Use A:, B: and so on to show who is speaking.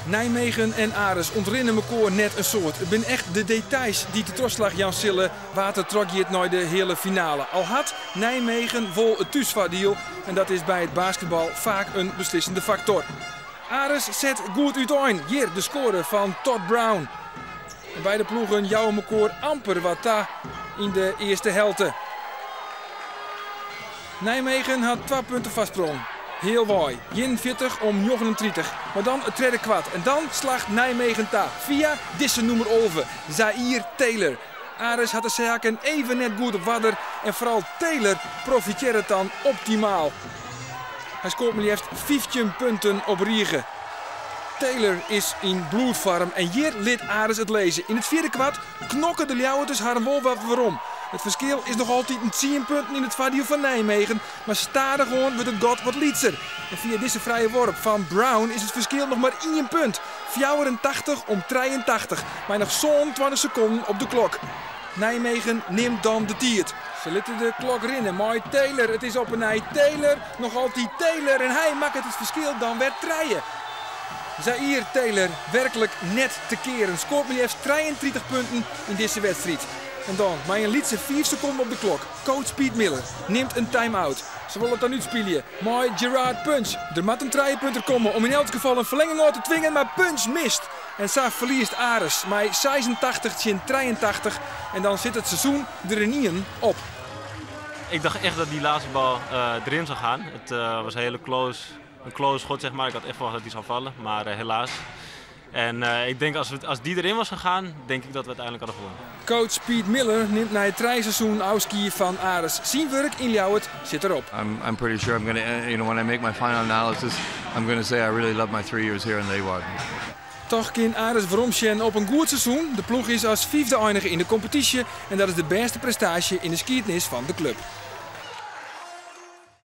A: Nijmegen en Aris ûntrinne mekoar net in soad. It binne echt de details dy't de trochslach jaan sille wa't der trochgiet nei de heale finale. Al hat Nijmegen wol it thúsfoardiel en dat is by it basketbal faak in beslissende faktor. Aris set goed útein. Hjir de skoare fan Todd Brown. En beide ploegen jouwe mekoar amper wat ta yn de earste helte. Nijmegen hat 2 punten foarsprong. Healwei, 41 om 39. Mar dan it tredde kwart. En dan slacht Nijmegen ta fia dizze nûmer 11, Zaire Taylor. Aris hat de saken even net goed op oarder en foaral Taylor profitearret dan optimaal. Hy skoart mar leafst 15 punten op rige. Taylor is yn bloedfoarm en hjir lit Aris it lizze. Yn it fjirde kwart knokke de Ljouwerters harren wol wat werom. It ferskil is noch altyd in 10 punten yn it foardiel fan Nijmegen, mar stadichoan wurdt it gat wat lytser. En fia dizze frije worp fan Brown is it ferskil noch mar 1 punt. 84 om 83, mei noch sa'n 20 sekonden op de klok. Nijmegen nimt dan de tiid. Se litte de klok rinne. Mei Taylor, it is op 'e nij Taylor, noch altyd Taylor en hy makket it ferskil dan wer trije. Zaire Taylor werklik net te kearen. Skoart mar leafst 33 punten yn dizze wedstriid. En dan, mei in lytse 5 sekonden op de klok, coach Pete Miller nimt in time-out. Se wolle it dan útspylje mei Gerard Punch. Der moat in trijepunter komme om yn elts gefal in ferlinging ôf te twingen, mar Punch mist. En sa ferliest Aris mei 86 tsjin 83 en dan sit it seizoen der ynienen op.
B: Ik dacht echt dat die laatste bal erin zou gaan. Het was een hele close, een close schot, zeg maar. Ik had echt verwacht dat die zou vallen, maar helaas. En ik denk als die erin was gegaan, denk ik dat we uiteindelijk hadden gewonnen.
A: Coach Pete Miller nimt nei it seizoen ôfskie fan Aris. Syn wurk yn Ljouwert sit derop.
C: I'm pretty sure I'm going to, when I make my final analysis, I'm going to say I really love my 3 years here in Leeuwarden.
A: Toch kin Aris weromsjen op in goed seizoen. De ploech is as fyfde einige yn de kompetysje en dat is de bêste prestaasje yn de skiednis fan de klup.